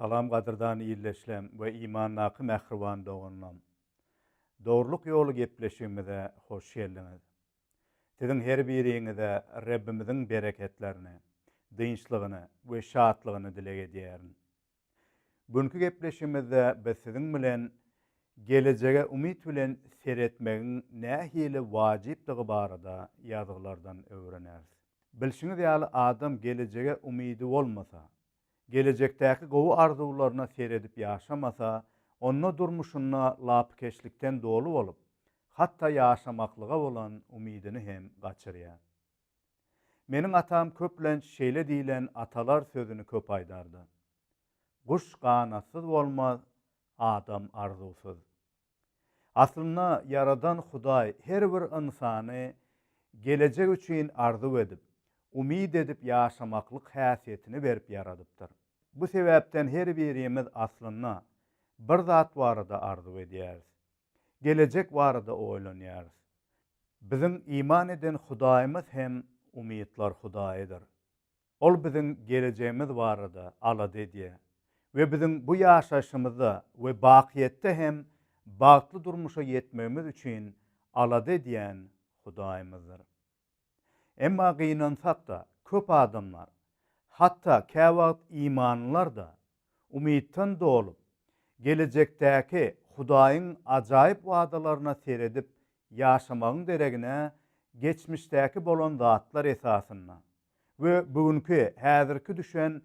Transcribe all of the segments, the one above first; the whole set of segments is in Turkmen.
Salam gadyrdan ildeşlem we imandaky mähriban doganlam. Dogrulyk ýoly gepleşigimize hoş geldiňiz. Siziň her biriňize Rebbimiziň bereketlerini, dynçlygyny we şatlygyny dileg edýärin. Günki gepleşigimizde biz siziň bilen gelejege umyt bilen seretmegiň nähili wajypdygy barada ýazgylardan öwreneris. Bilşiňiz ýaly adam gelejege umydy bolmasa, gelejekdäki gowy arzuwlaryna seredip ýaşamasa, onda durmuşynda lapykeçlikden doly bolup, hatda ýaşamaklyga bolan umydyny hem gaçyrýar. Meniň atam köplenç şeýle diýlen atalar sözüni köp aýdardy. Guş ganatsyz bolmaz, adam arzuwsyz. Aslynda Ýaradan Hudaý her bir ynsany gelejek üçin arzuw edip, umyt edip ýaşamaklyk häsiýetini berip ýaradypdyr. Bu sebäpden her birimiz aslynda bir zat barada arzuw edýäris. Gelejek barada oýlanýarys. Biziň iman eden Hudaýymyz hem umytlar Hudaýydyr. Ol biziň gelejegimiz barada alada edýär we biziň bu ýaşaýşymyzda we bakyýetde hem bagtly durmuşa ýetmegimiz üçin alada edýän Hudaýymyzdyr. Emma gynansak-da, köp adamlar, hatda käwagt imanlylar-da umytdan dolup, gelejekdäki Hudaýyň ajaýyp wadalaryna seredip ýaşamagyň deregine geçmişdäki bolan zatlar esasynda we bu günki häzirki düşen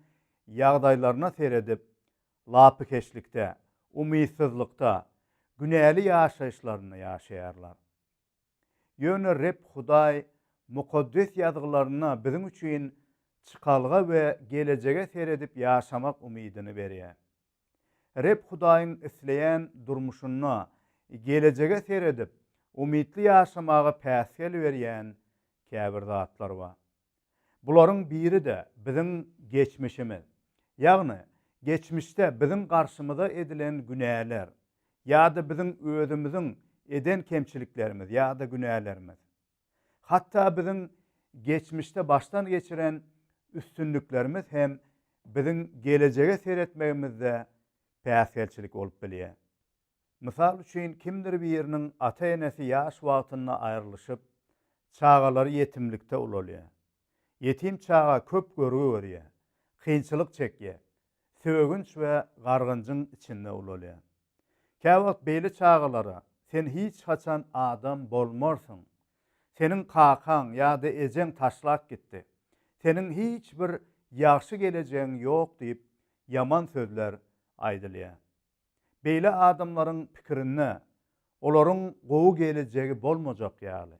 ýagdaýlaryna seredip lapykeçlikde, umytsyzlykda, günäli ýaşaýyşlarynda ýaşaýarlar. Ýöne Reb Hudaý Mukaddes Ýazgylarynda biziň üçin çykalga we gelejege seredip ýaşamak umydyny berýär. Reb Hudaýyň isleýän durmuşynda gelejege seredip, umytly ýaşamaga päsgel berýän käbir zatlar bar. Bularyň biri-de biziň geçmişimiz. Ýagny, geçmişde biziň garşymyza edilen günäler ýa-da biziň özümiziň eden kemçiliklerimiz ýa-da günälerimiz. Hatda biziň geçmişde başdan geçiren üstünliklerimiz hem biziň gelejege seretmegimizde päsgelçilik bolup bilýär. Mysal üçin, kimdir biriniň ata-enesi ýaş wagtynda aýrylyşyp, çagalary ýetimlikde ulalýar. Ýetim çaga köp görgi görýär, kynçylyk çekýär, sögünç we gargynjyň içinde ulalýar. Käwagt beýle çagalara sen hiç haçan adam bolmarsyň, seniň kakaň ýa-da ejeň taşlap gitdi, seniň hiç bir ýagşy gelejegiň ýok diýip ýaman sözler aýdylýar. Beýle adamlaryň pikirinde olaryň gowy gelejegi bolmajak ýaly,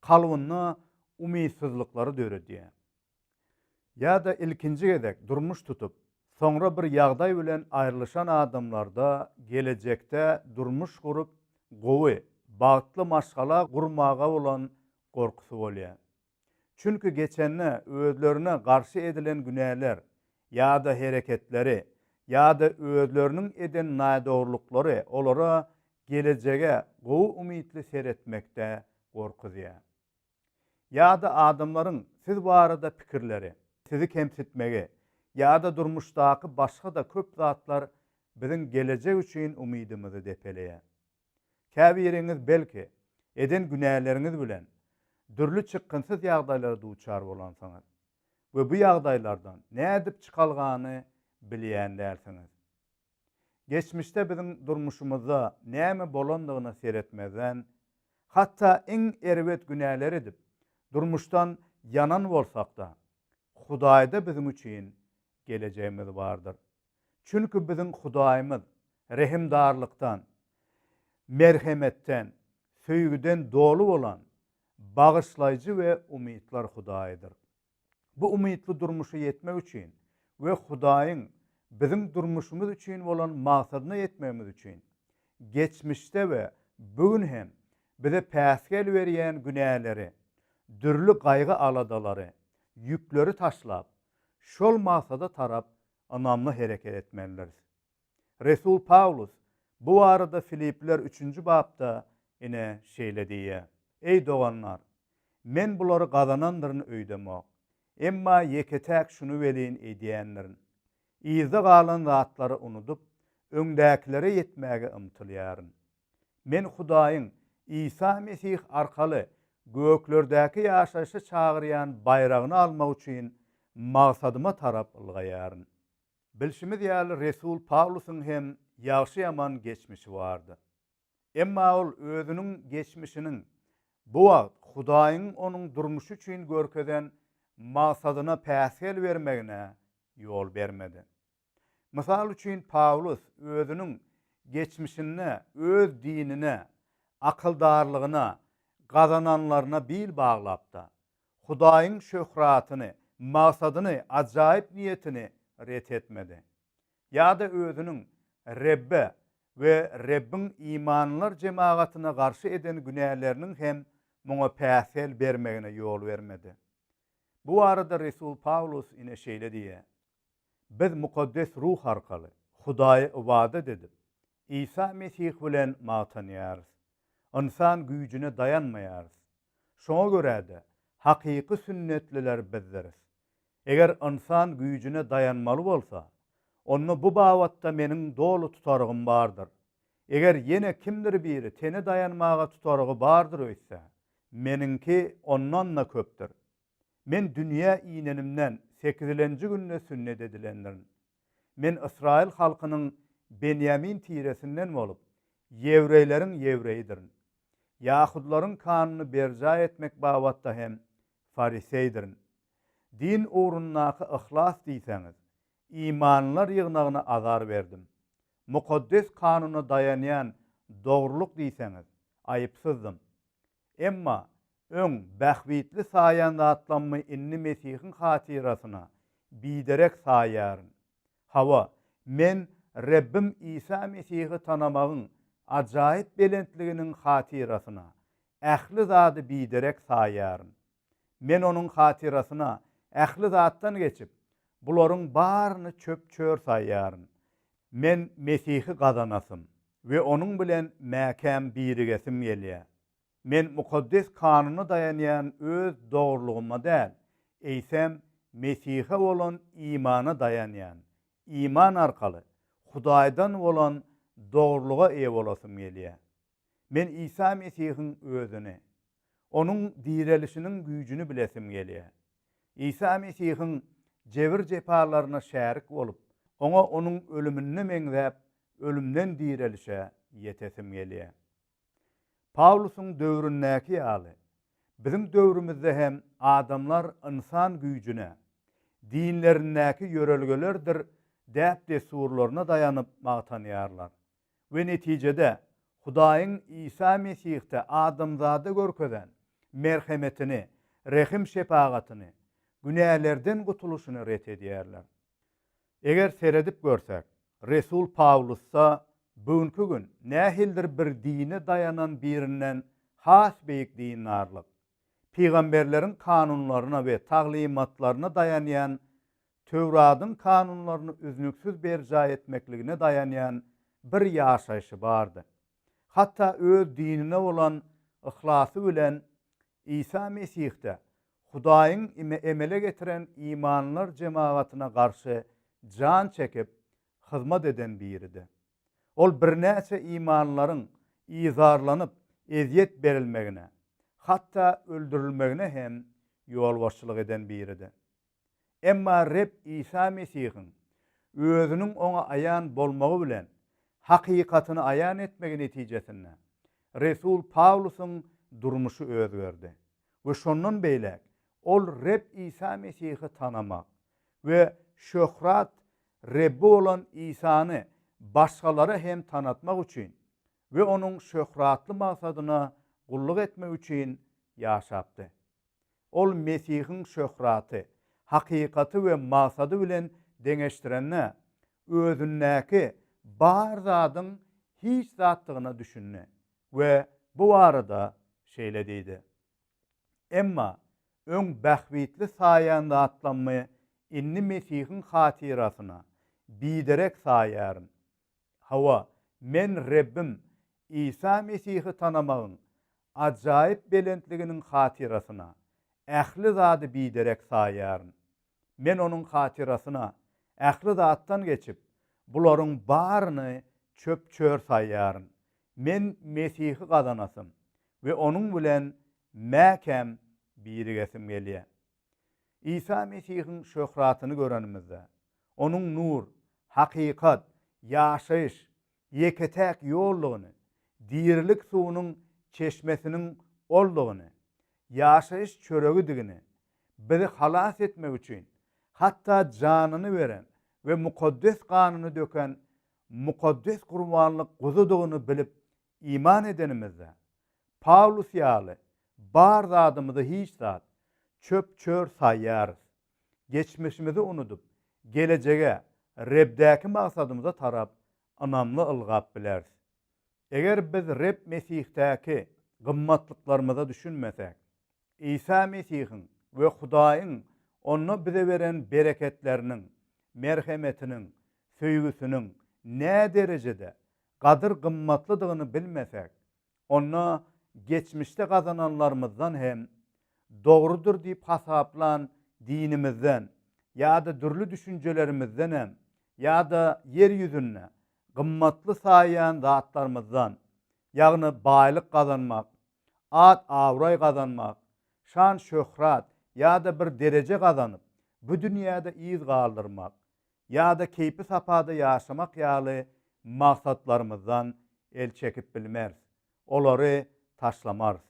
kalbynda umytsyzlyklary döredýär. Ýa-da ilkinji gezek durmuş tutup, soňra bir ýagdaý bilen aýrylyşan adamlarda gelejekde durmuş gurup, gowy, bagtly maşgala gurmaga bolan gorkusy bolýar. Çünki geçende özlerine garşy edilen günäler ýa-da hereketleri ýa-da özleriniň eden nädogrulyklary olara gelejege gowy umytly seretmekde gorkuzýar. Ýa-da adamlaryň siz barada pikirleri, sizi kemsitmegi ýa-da durmuşdaky başga-da köp zatlar biziň gelejek üçin umydymyzy depeleýär. Käbiriňiz belki, eden günäleriňiz bilen dürli çykgynsyz ýagdaýlara duçar bolansyňyz we bu ýagdaýlardan nädip çykalgany bilýän dälsiňiz. Geçmişde biziň durmuşymyzda näme bolandygyna seretmezden, hatda iň erbet günäler edip, durmuşdan ýanan bolsak-da, Hudaýda biziň üçin gelejegimiz bardyr. Çünki biziň Hudaýymyz rehimdarlykdan, merhemetden, söýgüden doly bolan bagyşlaýjy we umytlar Hudaýydyr. Bu umytly durmuşa ýetmek üçin we Hudaýyň biziň durmuşymyz üçin bolan maksadyna ýetmegimiz üçin, geçmişde we bu gün hem bize päsgel berýän günäleri, dürli gaýgy-aladalary, ýükleri taşlap, şol maksada tarap ynamly hereket etmelidiris. Resul Pawlus bu barada Filipler üçünji bapda ine şeýle diýýär, Eý doganlar, men bulary gazanandyryn öýdemok. Emma ýeke-täk şuny welin edýändirin. Yzda galan zatlary unudyp, öňdäkilere ýetmäge ymtylýaryn. Men Hudaýyň Isa Mesih arkaly göklerdäki ýaşaýşa çagyrýan baýragyny almak üçin maksadyma tarap ylgaýaryn. Bilşimiz ýaly, resul Pawlusyň hem ýagşy-ýaman geçmişi bardy. Emma ol özüniň geçmişiniň bu wagt Hudaýyň onuň durmuşy üçin görkezen maksadyna päsgel bermegine ýol bermedi. Mysal üçin, Pawlus özüniň geçmişinde öz dinine, akyldarlygyna, gazananlaryna bil baglapdy. Hudaýyň şöhratyny, maksadyny, ajaýyp niýetini ret etmedi. Ýa-da özüniň Rebbe we Rebbiň imanlylar jemagatyna garşy eden günäleriniň hem muňa päsgel bermegine ýol bermedi. Bu barada resul Pawlus ine şeýle diýýär, Biz Mukaddes Ruh arkaly Hudaýa ybadat edip, Isa Mesih bilen magtanýarys. Ynsan güýjüne daýanmaýarys. Şoňa görä-de, hakyky sünnetliler bizdiris. Eger ynsan güýjüne daýanmaly bolsa, onda bu babatda meniň doly tutarygym bardyr. Eger ýene kimdir biri tene daýanmaga tutarygy bardyr öýtse, meniňki ondan-da köpdür. Men dünýä inenimden sekizilenji günde sünnet edilendirin. Men ysraýyl halkynyň benýamin tiresinden bolup, ýewreýleriň ýewreýidirin. Ýahudylaryň kanuny berjaý etmek babatda hem fariseýdirin. Din ugrundaky yhlas diýseňiz, imanlylar ýygnagyna azar berdim. Mukaddes kanuna daýanýan dogrulyk diýseňiz, aýypsyzdym. Emma öň bähbitli saýan zatlammy indi Mesihiň hatyrasyna biderek saýýaryn. Hawa, men Rebbim Isa Mesihi tanamagyň ajaýyp belentliginiň hatyrasyna ähli zady biderek saýýaryn. Men onuň hatyrasyna ähli zatdan geçip, bularyň baryny çöp-çör saýýaryn. Men Mesihi gazanasym we Onuň bilen mäkäm birigesim gelýär. Men Mukaddes Kanuna daýanýan öz dogrulygyma däl, eýsem, Mesihe bolan imana daýanýan, iman arkaly Hudaýdan bolan dogrulyga eýe bolasym gelýär. Men Isa Mesihiň Özüni, Onuň direlişiniň güýjüni bilesim gelýär. Isa Mesihiň jebir-jepalaryna şärik bolup, Oňa Onuň ölüminde meňzäp, ölümden direlişe ýetesim gelýär. Pawlusyň döwründäki ýaly, biziň döwrümizde hem adamlar ynsan güýjüne, dinlerindäki ýörelgelerdir däp-dessurlaryna daýanyp magtanýarlar. We netijede, Hudaýyň Isa Mesihde adamzada görkezen merhemetini, rehim-şepagatyny, günälerden gutulyşyny ret edýärler. Eger seredip görsek, resul Pawlusda bu günki gün nähilidir bir dine daýanan birinden has beýik dindarlyk, pygamberleriň kanunlaryna we taglymatlaryna daýanýan Töwradyň kanunlaryny üznüksiz berjaý etmekligine daýanýan bir ýaşaýşy bardy. Hatda öz dinine bolan yhlasy bilen Isa Mesihde Hudaýyň emele getiren imanlylar jemagatyna garşy jan çekip hyzmat eden biridi. Ol birnäçe imanlylaryň yzarlanyp ezýet berilmegine, hatda öldürilmegine hem ýolbaşçylyk eden biridi. Emma Reb Isa Mesihiň Özüniň oňa aýan bolmagy bilen hakykatyny aýan etmegi netijesinde, resul Pawlusyň durmuşy özgerdi we şondan beýläk ol Reb Isa Mesihi tanamak we şöhrat Rebbi bolan Isany başgalara hem tanatmak üçin we Onuň şöhratly maksadyna gulluk etmek üçin ýaşapdy. Ol Mesihiň şöhraty, hakykaty we maksady bilen deňeşdirende, özündäki bar zadyň hiç zatdygyna düşündi we bu barada şeýle diýdi, Emma öň bähbitli saýan zatlammy indi Mesihiň hatyrasyna biderek saýýaryn. Hawa, men Rebbim Isa Mesihi tanamagyň ajaýyp belentliginiň hatyrasyna ähli zady biderek saýýaryn. Men Onuň hatyrasyna. Ähli zatdan geçip, bularyň baryny çöp-çör saýýaryn. Men Mesihi gazanasym we Onuň bilen mäkäm birigesim gelýär. Isa Mesihiň şöhratyny görenimizde, Onuň nur, hakykat, ýaşaýyş, ýeke-täk ýoldugyny, dirilik suwunyň çeşmesiniň Oldugyny, ýaşaýyş çöregidigini, bizi halas etmek üçin, hatda janyny beren we mukaddes ganyny döken mukaddes gurbanlyk guzudygyny bilip iman edenimizde, Pawlus ýaly bar zadymyzy hiç zat, çöp-çör saýýarys. Geçmişimizi unudyp, gelejege, Rebdäki maksadymyza tarap ynamly ylgap bileris. Eger biz Reb Mesihdäki gymmatlyklarymyza düşünmesek, Isa Mesihiň we Hudaýyň Onda bize beren bereketleriniň, merhemetiniň, söýgüsiniň näderejede gadyr-gymmatlydygyny bilmesek, onda geçmişde gazananlarymyzdan hem, dogrudyr diýip hasaplan dinimizden ýa-da dürli düşünjelerimizden hem, ýa-da ýer ýüzünde gymmatly saýýan zatlarymyzdan, ýagny baýlyk gazanmak, at-abraý gazanmak, şan-şöhrat ýa-da bir dereje gazanyp, bu dünýäde yz galdyrmak, ýa-da keýpi-sapada ýaşamak ýaly maksatlarymyzdan el çekip bilmeris, olary taşlamarys.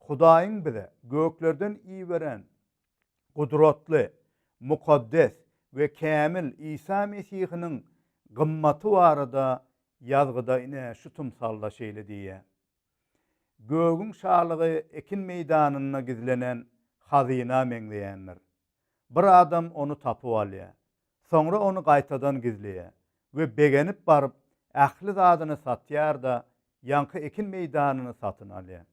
Hudaýyň bize göklerden iberen gudratly, mukaddes we kämil Isa Mesihiniň gymmaty barada Ýazgyda ine şu tymsalda şeýle diýýär, Gögüň şalygy ekin meýdanynda gizlenen hazyna meňzeýändir. Bir adam ony tapyp alýar. Soňra ony gaýtadan gizleýär we begenip baryp, ähli zadyny satýar-da, ýaňky ekin meýdanyny satyn alýar.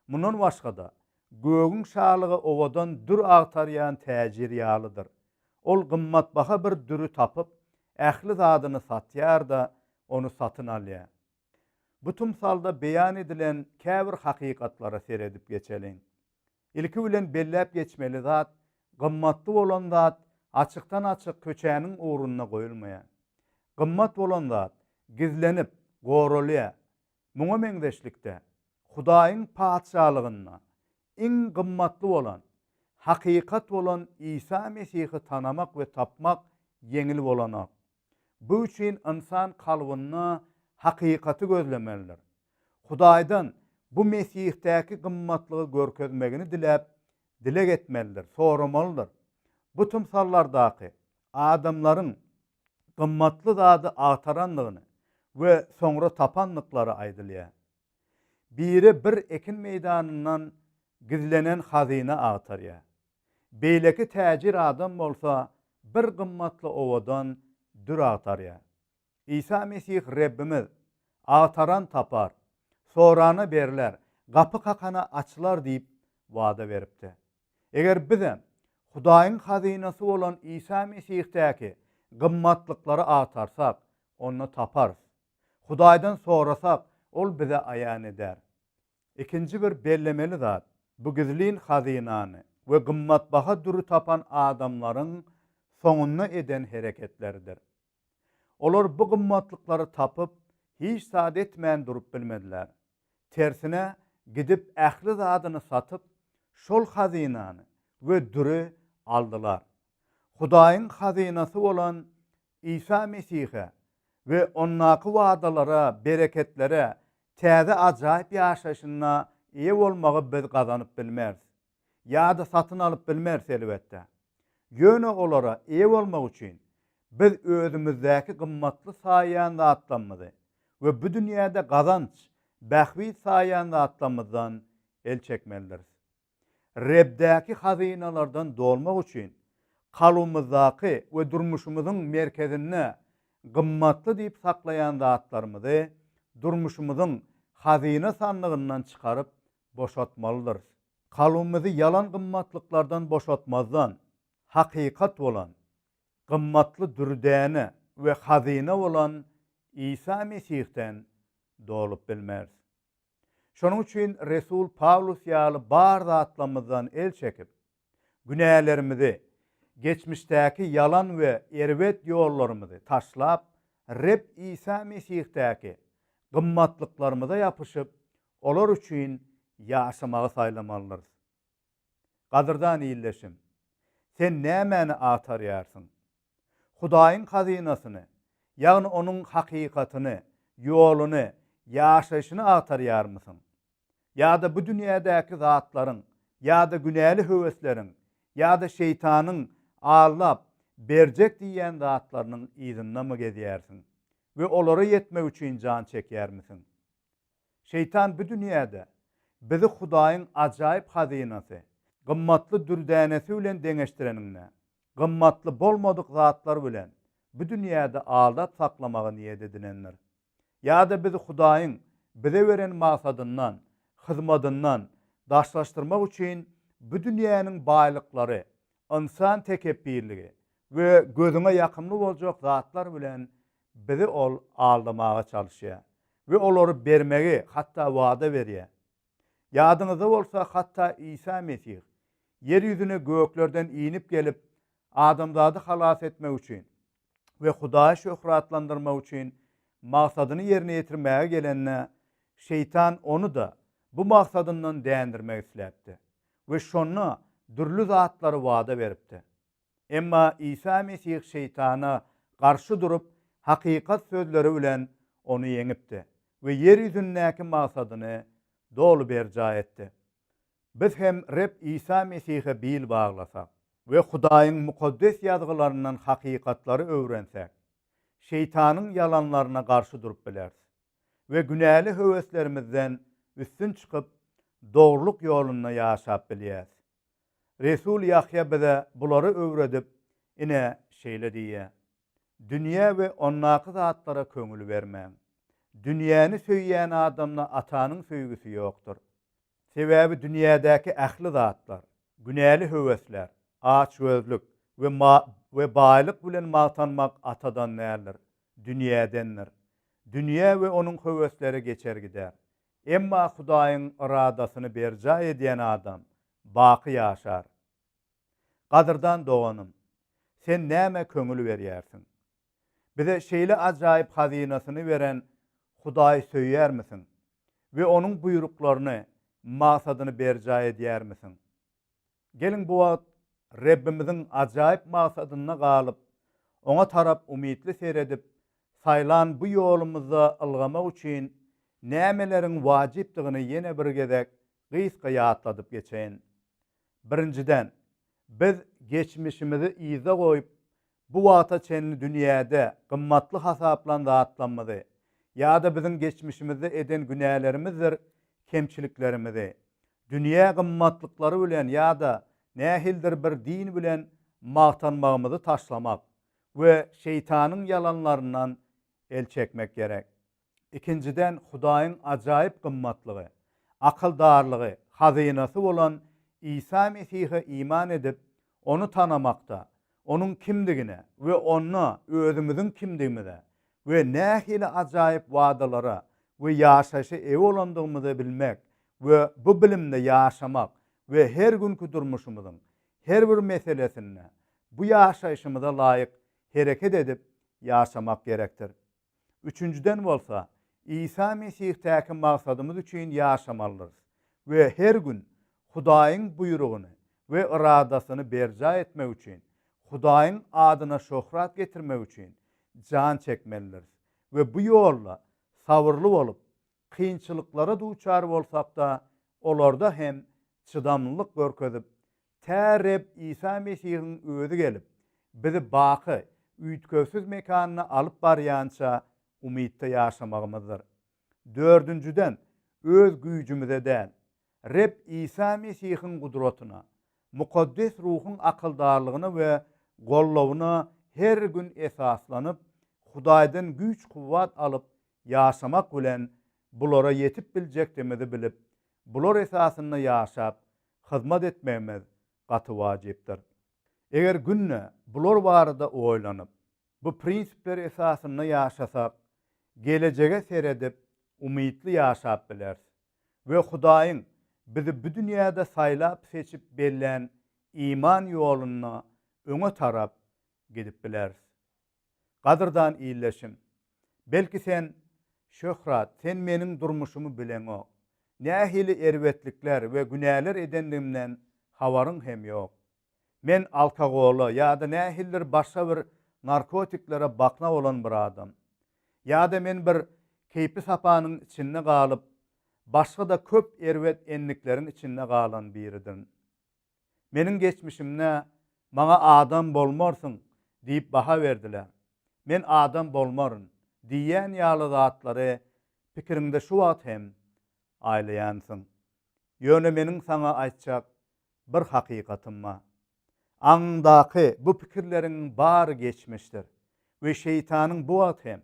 Mundan başga-da, gögüň şalygy owadan dür agtarýan täjir ýalydyr. Ol gymmatbaha bir düri tapyp, ähli zadyny satýar-da, ony satyn alýar. Bu tymsalda beýan edilen käbir hakykatlara seredip geçeliň. Ilki bilen belläp geçmeli zat, gymmatly bolan zat açykdan-açyk köçäniň ugrunda goýulmaýar. Gymmat bolan zat gizlenip, goralýar. Muňa meňzeşlikde, Hudaýyň Patyşalygynda iň gymmatly bolan, hakykat bolan Isa Mesihi tanamak we tapmak ýeňil bolanok. Bu üçin ynsan kalbynda hakykaty gözlemelidir. Hudaýdan bu Mesihdäki gymmatlygy görkezmegini diläp, dileg etmelidir, soramalydyr. Bu tymsallardaky adamlaryň gymmatly zady agtarandygyny we soňra tapandyklary aýdylýar. Biri bir ekin meýdanyndan gizlenen hazyna agtarýar. Beýleki täjir adam bolsa bir gymmatly owadan dür agtarýar. Isa Mesih Rebbimiz, Agtaran tapar, sorana berler, gapy kakana açylar diýip wada beripdi. Eger bizem Hudaýyň hazynasy bolan Isa Mesihdäki gymmatlyklary agtarsak, onda taparys. Hudaýdan sorasak, Ol bize aýan eder. Ikinji bir bellemeli zat, bu gizlin hazynany we gymmatbaha düri tapan adamlaryň soňunda eden hereketleridir. Olar bu gymmatlyklary tapyp, hiç zat etmän durup bilmediler. Tersine, gidip ähli zadyny satyp, şol hazynany we düri aldylar. Hudaýyň hazynasy bolan Isa Mesihe we Ondaky wadalara, bereketlere, täze ajaýyp ýaşaýşyna eýe bolmagy biz gazanyp bilmeris. Ýa-da satyn alyp bilmeris elbetde. Ýöne olara eýe bolmak üçin biz özümizdäki gymmatly saýýan zatlarymyzy we bu dünýäde gazanç, bähbit saýýan zatlarymyzdan el çekmelidiris. Rebdäki hazynalardan dolmak üçin, kalbymyzdaky we durmuşymyzyň merkezinde gymmatly diýip saklaýan zatlarymyzy durmuşymyzyň hazyna sandygyndan çykaryp boşatmalydyrys. Kalbymyzy ýalan gymmatlyklardan boşatmazdan, hakykat bolan, gymmatly dürdäne we hazyna bolan Isa Mesihden dolup bilmeris. Şonuň üçin resul Pawlus ýaly bar zatlarymyzdan el çekip, günälerimizi, Geçmişdäki ýalan we erbet ýollarymyzy taşlap, Reb Isa Mesihdäki gymmatlyklarymyza ýapyşyp, olar üçin ýaşamagy saýlamalydyrys. Gadyrdan ildeşim, sen nämäni agtarýarsyň? Hudaýyň hazynasyny, ýagny Onuň hakykatyny, ýoluny, ýaşaýşyny agtarýarmysyň? Ýa-da bu dünýädäki zatlaryň, ýa-da günäli höwesleriň, ýa-da şeýtanyň aldap, berjek diýýän zatlarynyň yzyndamy gezýärsiň we olara ýetmek üçin jan çekýärmisiň? Şeýtan bu dünýäde bizi Hudaýyň ajaýyp hazynasy, gymmatly dürdänesi bilen deňeşdireniňde, gymmatly bolmadyk zatlar bilen bu dünýäde aldap saklamagy niýet edinendir. Ýa-da bizi Hudaýyň bize beren maksadyndan, hyzmadyndan daşlaşdyrmak üçin bu dünýäniň baýlyklary, ynsan tekepbirligi we gözüňe ýakymly boljak zatlar bilen bizi ol aldamaga çalyşýar we olary bermegi hatda wada berýär. Ýadyňyzda bolsa, hatda Isa Mesih ýer ýüzüne göklerden inip gelip, adamzady halas etmek üçin we Hudaýy şöhratlandyrmak üçin maksadyny ýerine ýetirmäge gelende, şeýtan ony-da bu maksadyndan dändirmek isläpdi we şonda dürli zatlary wada beripdi. Emma Isa Mesih şeýtana garşy durup, hakykat sözleri bilen ony ýeňipdi we ýer ýüzündäki maksadyny doly berjaý etdi. Biz hem Reb Isa Mesihe bil baglasak we Hudaýyň Mukaddes Ýazgylaryndan hakykatlary öwrensek, şeýtanyň ýalanlaryna garşy durup bileris we günäli höweslerimizden üstün çykyp, dogrulyk ýolunda ýaşap bilýäris. Resul Ýahýa bize bulary öwredip, ine, şeýle diýýär, Dünýä we ondaky zatlara köňül bermäň. Dünýäni söýýän adamda Atanyň söýgüsi ýokdur. Sebäbi dünýädäki ähli zatlar, günäli höwesler, açgözlük we we baýlyk bilen magtanmak Atadan däldir, dünýädendir. Dünýä we onuň höwesleri geçer gider. Emma Hudaýyň yradasyny berjaý edýän adam baky ýaşar. Gadyrdan doganym, sen nämä köňül berýärsiň? Bize şeýle ajaýyp hazynasyny beren Hudaýy söýýärmisiň we Onuň buýruklaryny, maksadyny berjaý edýärmisiň? Geliň bu wagt Rebbimiziň ajaýyp maksadynda galyp, Oňa tarap umytly seredip, saýlan bu ýolumyzda ylgamak üçin nämeleriň wajypdygyny ýene bir gezek gysga ýatladyp geçeýin. Birinjiden, biz geçmişimizi yzda goýup, bu wagta çenli dünýäde gymmatly hasaplan zatlarymyzy ýa-da biziň geçmişimizde eden günälerimizdir kemçiliklerimizi dünýä gymmatlyklary bilen ýa-da nähilidir bir din bilen magtanmagymyzy taşlamak we şeýtanyň ýalanlaryndan el çekmek gerek. Ikinjiden, Hudaýyň ajaýyp gymmatlygy, akyldarlygy, hazynasy bolan Isa Mesihe iman edip, Ony tanamakda, Onuň kimdigine we Onda özümiziň kimdigimize we nähili ajaýyp wadalara we ýaşaýşa eýe bolandygymyzy bilmek we bu bilimde ýaşamak we her günki durmuşymyzyň her bir meselesinde bu ýaşaýşymyza laýyk hereket edip ýaşamak gerekdir. Üçünjiden bolsa, Isa Mesihdäki maksadymyz üçin ýaşamalydyrys we her gün Hudaýyň buýrugyny we yradasyny berjaý etmek üçin, Hudaýyň adyna şöhrat getirmek üçin jan çekmelidiris we bu ýolda sabyrly bolup, kynçylyklara duçar bolsak-da, olarda hem çydamlylyk görkezip, Tä Reb Isa Mesihiň Özi gelip, bizi baky, üýtgewsiz mekanyna alyp barýança umytda ýaşamagymyzdyr. Dördünjiden, öz güýjümize däl, Reb Isa Mesihiň gudratyna, Mukaddes Ruhuň akyldarlygyna we goldawyna her gün esaslanyp, Hudaýdan güýç-kuwwat alyp ýaşamak bilen bulara ýetip biljekdigimizi bilip, bular esasynda ýaşap, hyzmat etmegimiz gaty wajypdyr. Eger günde bular barada oýlanyp, bu prinsipler esasynda ýaşasak, gelejege seredip, umytly ýaşap bileris we Hudaýyň bizi bu dünýäde saýlap-seçip bellän iman ýolunda. öňe tarap gidip bileris. Gadyrdan ildeşim, belki sen, Şöhrat, sen meniň durmuşymy bileňok. Nähili erbetlikler we günäler edendigimden habaryň hem ýok. Men alkogola ýa-da nähilidir başga bir narkotiklere bakna bolan bir adam. Ýa-da men bir keýpi-sapanyň içinde galyp, başga-da köp erbet endikleriň içinde galan biridirin. Meniň geçmişimde maňa adam bolmarsyň diýip baha berdiler. Men adam bolmaryn diýýän ýaly zatlary pikiriňde şu wagt hem aýlaýansyň. Ýöne meniň saňa aýtjak bir hakykatym bar. Aňyňdaky bu pikirleriňiň bary geçmişdir we şeýtanyň bu wagt hem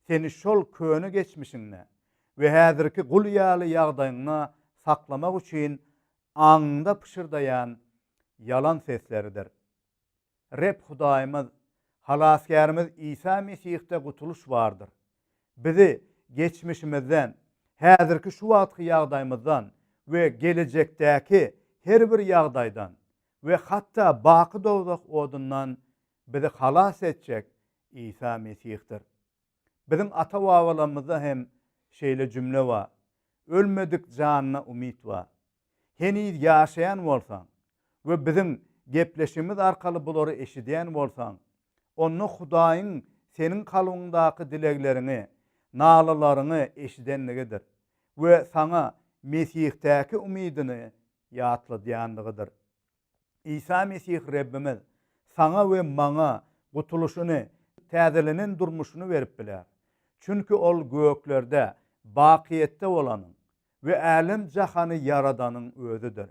seni şol köne geçmişiňde we häzirki gul ýaly ýagdaýyňda saklamak üçin aňyňda pyşyrdaýan ýalan sesleridir. Reb Hudaýymyz, Halasgärimiz Isa Mesihde gutulyş bardyr. Bizi geçmişimizden, häzirki şu wagtky ýagdaýymyzdan we gelejekdäki her bir ýagdaýdan we hatda baky dowzah odundan bizi halas etjek Isa Mesihdir. Biziň ata-babalarymyzda hem şeýle jümle bar, Ölmedik janda umyt bar. Heniz ýaşaýan bolsaň we biziň gepleşigimiz arkaly bulary eşidýän bolsaň, onda Hudaýyň seniň kalbyňdaky dilegleriňi, nalalaryňy eşidenligidir we saňa Mesihdäki umydyny ýatladýanlygydyr. Isa Mesih Rebbimiz saňa we maňa gutulyşyny, täzelenen durmuşyny berip biler. Çünki Ol göklerde, bakyýetde bolanyň we älem-jahany Ýaradanyň Özüdir.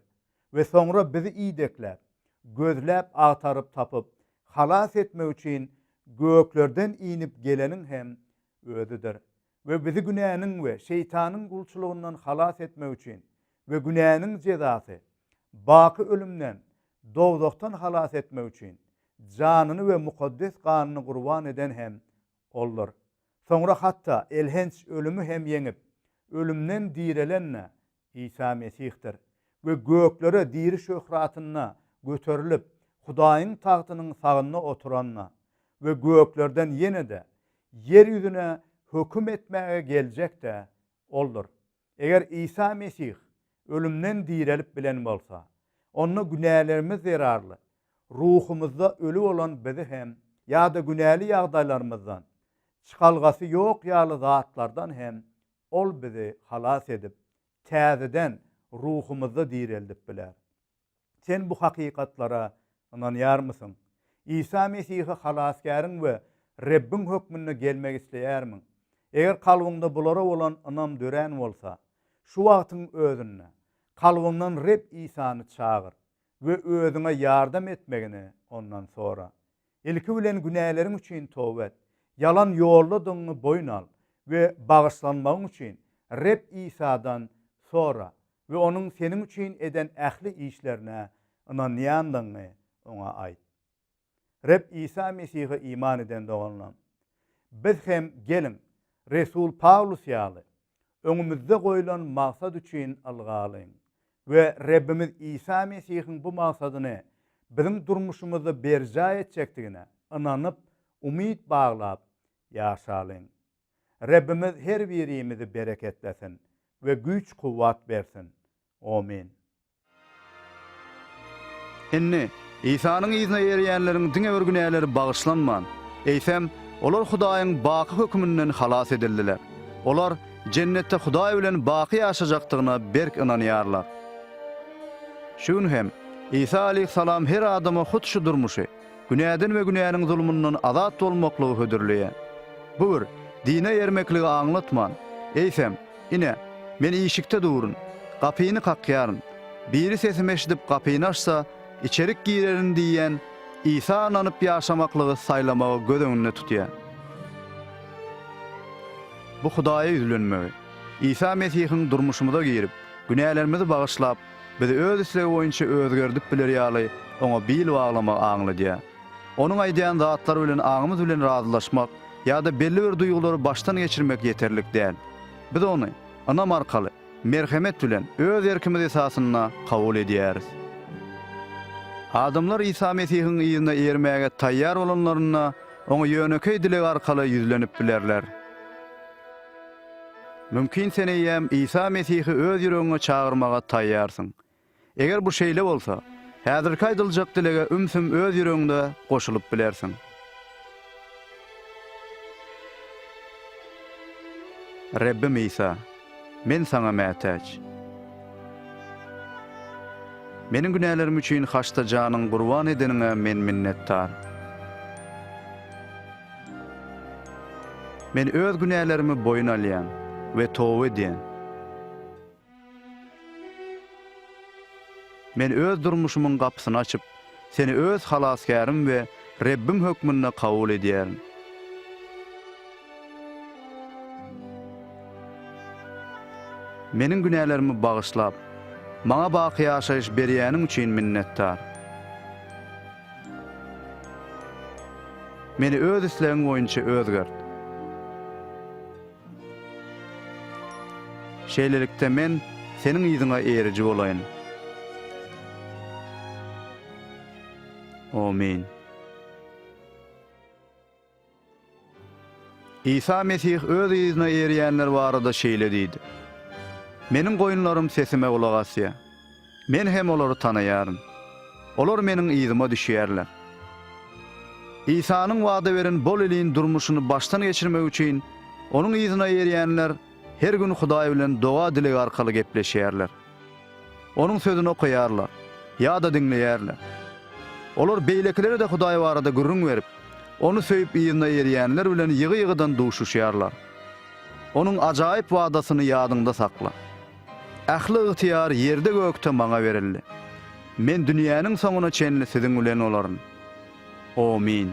We soňra bizi idekläp, gözläp agtaryp tapyp, halas etmek üçin göklerden inip geleniň hem Özüdir. We bizi günäniň we şeýtanyň gulçulygyndan halas etmek üçin we günäniň jezasy, baky ölümden, dowzahdan halas etmek üçin janyny we mukaddes ganyny gurban eden hem Oldur. Soňra hatda elhenç ölümi hem ýeňip, ölümden direlen-de Isa Mesihdir we göklere diri şöhratynda göterilip, Hudaýyň tagtynyň sagynda oturan-da we göklerden ýene-de ýer ýüzüne höküm etmäge geljek-de Oldur. Eger Isa Mesih ölümden direlip bilen bolsa, onda günälerimiz zerarly ruhumyzda öli bolan bizi hem ýa-da günäli ýagdaýlarymyzdan, çykalgasy ýok ýaly zatlardan hem Ol bizi halas edip, täzeden ruhumyzda direldip biler. Sen bu hakykatlara ynanýarmysyň? Isa Mesihe Halasgäriň we Rebbiň hökmünde gelmek isleýärmiň? Eger kalbyňda bulara bolan ynam dörän bolsa, şu wagtyň özünde kalbyňdan Reb Isany çagyr we özüňe ýardam etmegini Ondan sora. Ilki bilen günäleriň üçin toba et, ýalan ýoldadygyňy boýun al we bagyşlanmagyň üçin Reb Isadan sora we Onuň seniň üçin eden ähli işlerine ynanýandygyňy Oňa aýt. Reb Isa Mesihe iman eden doganlarym, biz hem geliň, resul Pawlus ýaly, öňümizde goýlan maksat üçin ylgalyň we Rebbimiz Isa Mesihiň bu maksadyny biziň durmuşymyzda berjaý etjekdigine ynanyp, umyt baglap ýaşalyň. Rebbimiz her birimizi bereketlesin we güýç-kuwwat bersin. Omyn. Indi, Isanyň yzyna eýerýänleriň diňe bir günäleri bagyşlanman, eýsem, olar Hudaýyň baky höküminden halas edildiler. Olar Jennetde Hudaý bilen baky ýaşajakdygyna berk ynanýarlar. Şu gün hem, Isa aleýhissalam her adama hut şu durmuşy, günäden we günäniň zulmundan azat bolmaklygy hödürleýär. Bu bir dine eýermekligi aňlatman, eýsem, Ine, Men işikde durun, gapyny kakýaryn. Biri sesimi eşidip gapyny açsa, içerik girerin diýýän Isa ynanyp ýaşamaklygy saýlamagy göz öňünde tutýar. Bu Hudaýa ýüzlenmegi, Isa Mesihiň durmuşymyza girip, günälerimizi bagyşlap, bizi öz islegi boýunça özgerdip biler ýaly Oňa bil baglamagy aňladýar. Onuň aýdýan zatlary bilen aňymyz bilen razylaşmak ýa-da belli bir duýgulary başdan geçirmek ýeterlik däl. Biz ony ynam arkaly, merhemet bilen öz erkimiz esasynda kabul edýäris. Adamlar Isa Mesihiň yzyna eýermäge taýýar bolanlarynda, Oňa ýönekeý dileg arkaly ýüzlenip bilerler. Mümkin sen eýýäm Isa Mesihi öz ýüregiňe çagyrmaga taýýarsyň. Eger bu şeýle bolsa, häzirki aýdyljak dilege ümsüm öz ýüregiňde goşulyp bilersiň. Rebbim Isa, men Saňa mätäç. Meniň günälerim üçin haçda janyňy gurban edeniňe men minnetdar. Men öz günälerimi boýun alýan we toba edýän. Men öz durmuşymyň gapysyny açyp, Seni öz Halasgärim we Rebbim hökmünde kabul edýärin. Meniň günälerimi bagyşlap, maňa baky ýaşaýyş berýäniň üçin minnetdar. Meni öz islegiň boýunça özgert. Şeýlelikde men Seniň yzyňa eýeriji bolaýyn. Omyn. Isa Mesih öz yzyna eýerýänler barada şeýle diýdi, Meniň goýunlarym sesime gulak asýar. Men hem olary tanaýaryn. Olar meniň yzyma düşýärler. Isanyň wada beren bol-elin durmuşyny başdan geçirmek üçin, Onuň yzyna eýerýänler her gün Hudaý bilen doga-dileg arkaly gepleşýärler. Onuň Sözüni okaýarlar ýa-da diňleýärler. Olar beýlekilere-de Hudaý barada gürrüň berip, Ony söýüp yzyna eýerýänler bilen ýygy-ýygydan duşuşýarlar. Onuň ajaýyp wadasyny ýadyňda sakla. Ähli ygtyýar ýerde-gökde Maňa berildi. Men dünýäniň soňuna çenli siziň bilen bolaryn. Omyn.